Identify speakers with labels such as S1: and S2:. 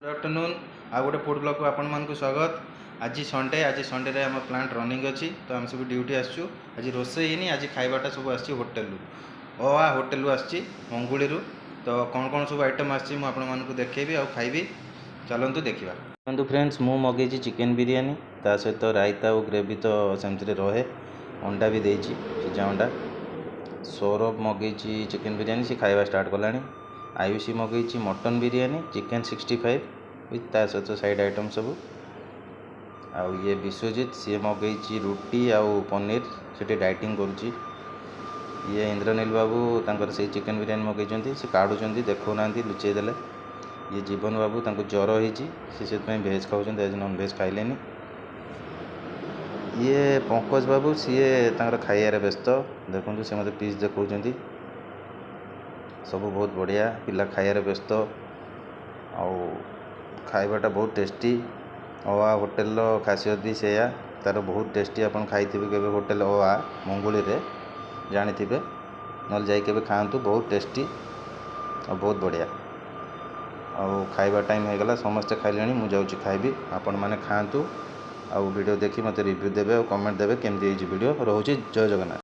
S1: Good afternoon, ଆଉ ଗୋଟେ food ବ୍ଲଗ୍କୁ ଆପଣମାନଙ୍କୁ ସ୍ୱାଗତ। ଆଜି ସଣ୍ଡେ। ଆଜି ସଣ୍ଡେରେ ଆମ ପ୍ଲାଣ୍ଟ ରନିଂ ଅଛି, ତ ଆମେ ସବୁ ଡ୍ୟୁଟି ଆସିଛୁ। ଆଜି ରୋଷେଇ ହେଇନି, ଆଜି ଖାଇବାଟା ସବୁ ଆସିଛି ହୋଟେଲରୁ, ଅ ଆ ହୋଟେଲରୁ ଆସିଛି ମଙ୍ଗୁଳିରୁ। ତ କ'ଣ କ'ଣ ସବୁ ଆଇଟମ୍ ଆସିଛି, ମୁଁ ଆପଣମାନଙ୍କୁ ଦେଖେଇବି ଆଉ ଖାଇବି। ଚାଲନ୍ତୁ ଦେଖିବା। ଦେଖନ୍ତୁ ଫ୍ରେଣ୍ଡସ୍, ମୁଁ ମଗେଇଛି ଚିକେନ୍ ବିରିୟାନୀ, ତା ସହିତ ରାଇତା ଆଉ ଗ୍ରେଭି ତ ସେମିତିରେ ରହେ। ଅଣ୍ଡା ବି ଦେଇଛି, ସିଝା ଅଣ୍ଡା। ସୌରଭ ମଗେଇଛି ଚିକେନ୍ ବିରିୟାନୀ, ସେ ଖାଇବା ଷ୍ଟାର୍ଟ କଲାଣି। ଆୟୁଷି ମଗେଇଛି ମଟନ୍ ବିରିୟାନୀ, ଚିକେନ୍ 65 ୱିଥ୍ ତା ସହିତ ସାଇଡ଼୍ ଆଇଟମ୍ ସବୁ। ଆଉ ଇଏ ବିଶ୍ୱଜିତ, ସିଏ ମଗେଇଛି ରୁଟି ଆଉ ପନିର, ସେଠି ଡାଇଟିଂ କରୁଛି। ଇଏ ଇନ୍ଦ୍ରନୀଲ ବାବୁ, ତାଙ୍କର ସେଇ ଚିକେନ୍ ବିରିୟାନୀ ମଗେଇଛନ୍ତି। ସେ କାଢ଼ୁଛନ୍ତି, ଦେଖାଉନାହାନ୍ତି, ଲୁଚେଇ ଦେଲେ। ଇଏ ଜୀବନ ବାବୁ, ତାଙ୍କୁ ଜ୍ୱର ହେଇଛି, ସେ ସେଥିପାଇଁ ଭେଜ୍ ଖାଉଛନ୍ତି, ଆଜି ନନ୍ଭେଜ୍ ଖାଇଲେନି। ଇଏ ପଙ୍କଜ ବାବୁ, ସିଏ ତାଙ୍କର ଖାଇବାରେ ବ୍ୟସ୍ତ। ଦେଖନ୍ତୁ, ସେ ମୋତେ ପିସ୍ ଦେଖାଉଛନ୍ତି ସବୁ। ବହୁତ ବଢ଼ିଆ, ପିଲା ଖାଇବାରେ ବ୍ୟସ୍ତ ଆଉ ଖାଇବାଟା ବହୁତ ଟେଷ୍ଟି। ଅ ଆ ହୋଟେଲର ଖାସିୟତ ବି ସେଇଆ, ତା'ର ବହୁତ ଟେଷ୍ଟି। ଆପଣ ଖାଇଥିବେ କେବେ ହୋଟେଲ ଅ ଆ ମଙ୍ଗୁଳିରେ, ଜାଣିଥିବେ, ନହେଲେ ଯାଇ କେବେ ଖାଆନ୍ତୁ। ବହୁତ ଟେଷ୍ଟି ଆଉ ବହୁତ ବଢ଼ିଆ। ଆଉ ଖାଇବା ଟାଇମ୍ ହେଇଗଲା, ସମସ୍ତେ ଖାଇଲେଣି, ମୁଁ ଯାଉଛି ଖାଇବି। ଆପଣମାନେ ଖାଆନ୍ତୁ ଆଉ ଭିଡ଼ିଓ ଦେଖି ମୋତେ ରିଭ୍ୟୁ ଦେବେ ଆଉ କମେଣ୍ଟ ଦେବେ କେମିତି ହେଇଛି ଭିଡ଼ିଓ। ରହୁଛି, ଜୟ ଜଗନ୍ନାଥ।